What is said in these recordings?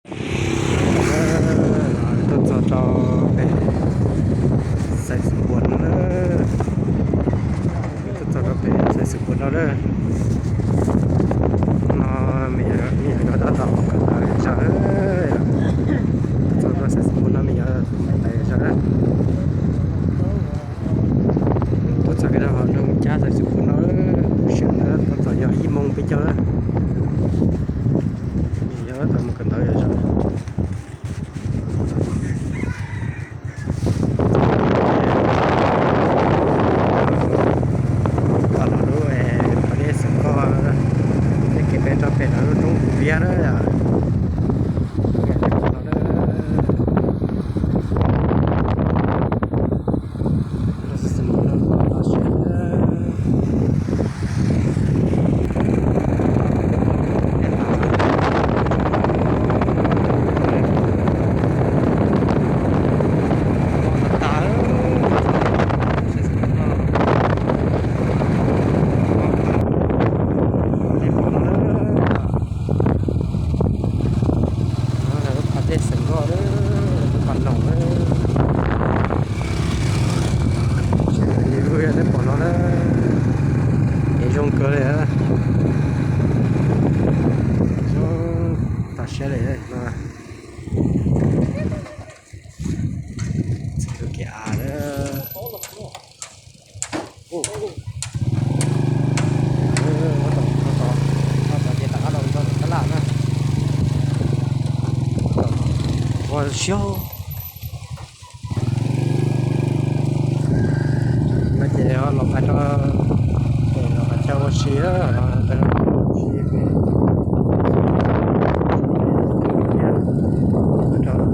Tuaj txog rau pem Xaiv Xwm Npuas no na. Tuaj txog rau pem Xaiv Xwm Npuas no na. No me nyuam yaus tab tom mus kawm ntawv zog. Tuaj txog rau Xaiv Xwm Npuas no me nyuam yaus mus kawm ntawv zog na. Tuaj txog kiag rau hauv nroog Cab Xaiv Xwm Npuas no, sij hawm no tab tom yog ib moos peb caug na. Me nyuam yaus tab tom mus kawm ntawv zog. Los lub pas dej Xeem Nkoj, tej kev pem rau pem no lub roob Kuv Viab na yom. Lub pas dej Xeem Nkoj, lub pas noog na. Tsis yog nej pom no na, es zoo kawg li, zoo tas siab li no. Txij tus kev av na. Ua tom ces rov qab los rau tab laj na. Ua siab. No ces los pais rau, los pais chaw ua si, pais ua si pem, rau ib vwm no. Muab roj tsis los.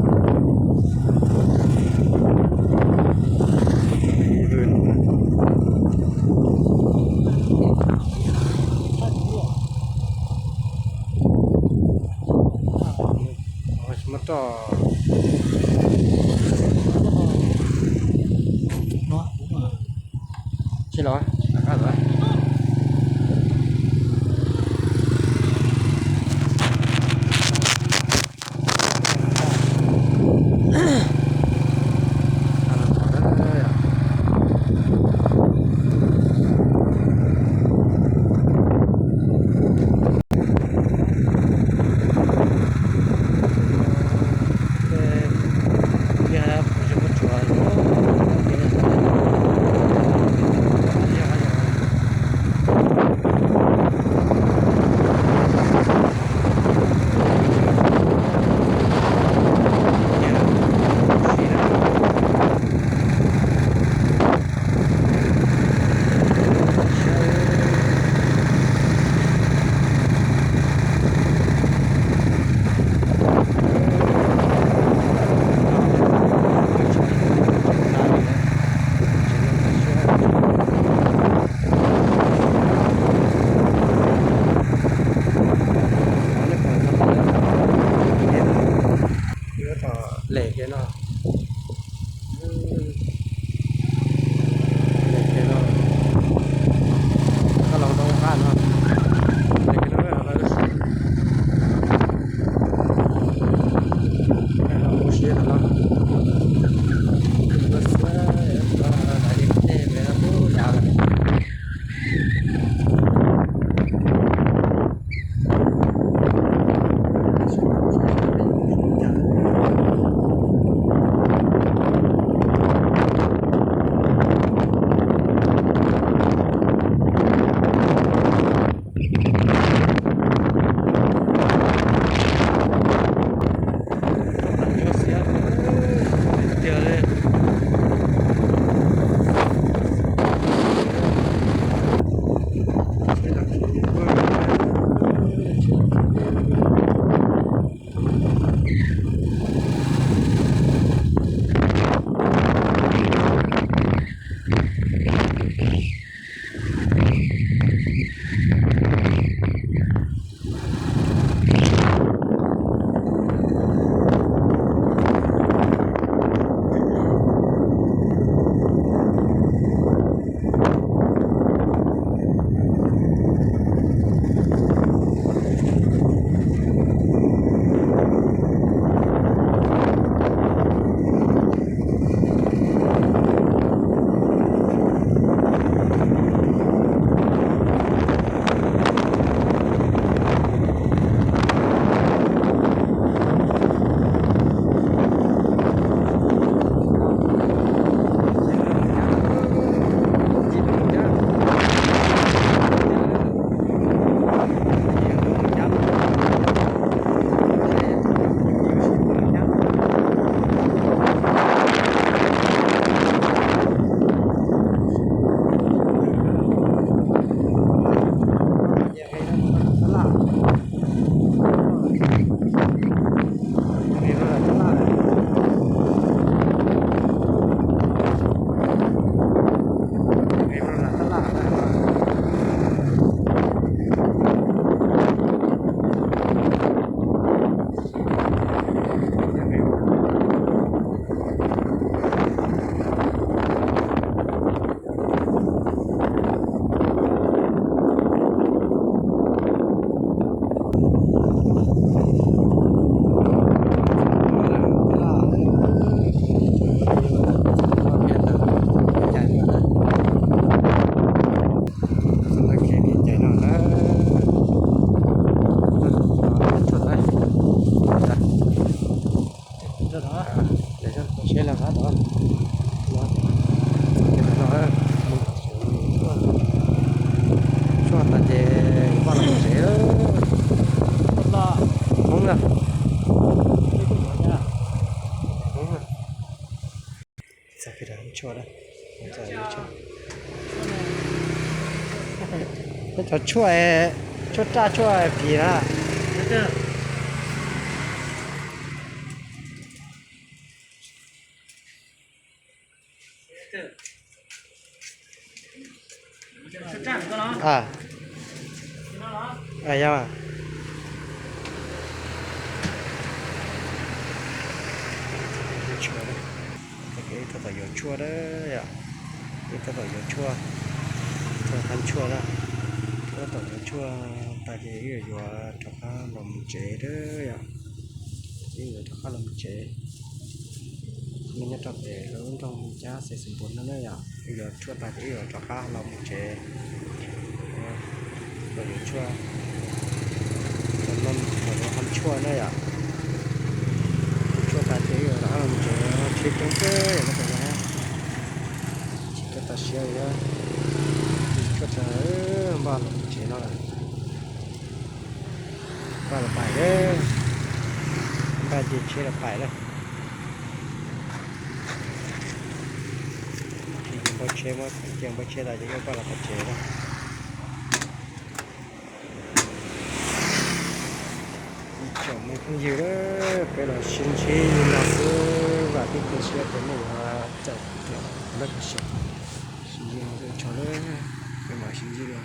Tshuaj, peb cov tshuaj, tshuaj raj tshuaj phim na. Yog, ib tug tom yuav tshuaj na yom, ib tug tom yuav tshuaj, ib tug hab tshuaj na, ib tug tom yuav tshuaj tas ces wb yuav rov qab los mus tsev na yom, wb yuav rov qab los mus tsev. Nej nyob rau pem lub nroog Cab Xeem Xeem Npuas no na yom, wb yuav tshuaj tas ces wb yuav rov qab los mus tsev. Los yuav tshuaj, los hab tshuaj na yom, tshuaj tas ces wb yuav rov qab los mus tsev, tsheb coob kawg yom, tsis tau tas siab li, tshuaj tas npaj los mus tsev no lawm. Npaj los pais, npaj cia tsheb los pais na. Tsis npaj tsheb, muab cia npaj tsheb tas ces wb npaj los pais tsev na. Tsoom me phooj ywg, peb los sib ntsib li no xwb, vam thiab cia siab tias nej yuav caum kuv lub sij hawm, sib ntsib no xwb, tso na, peb mam sib ntsib dua.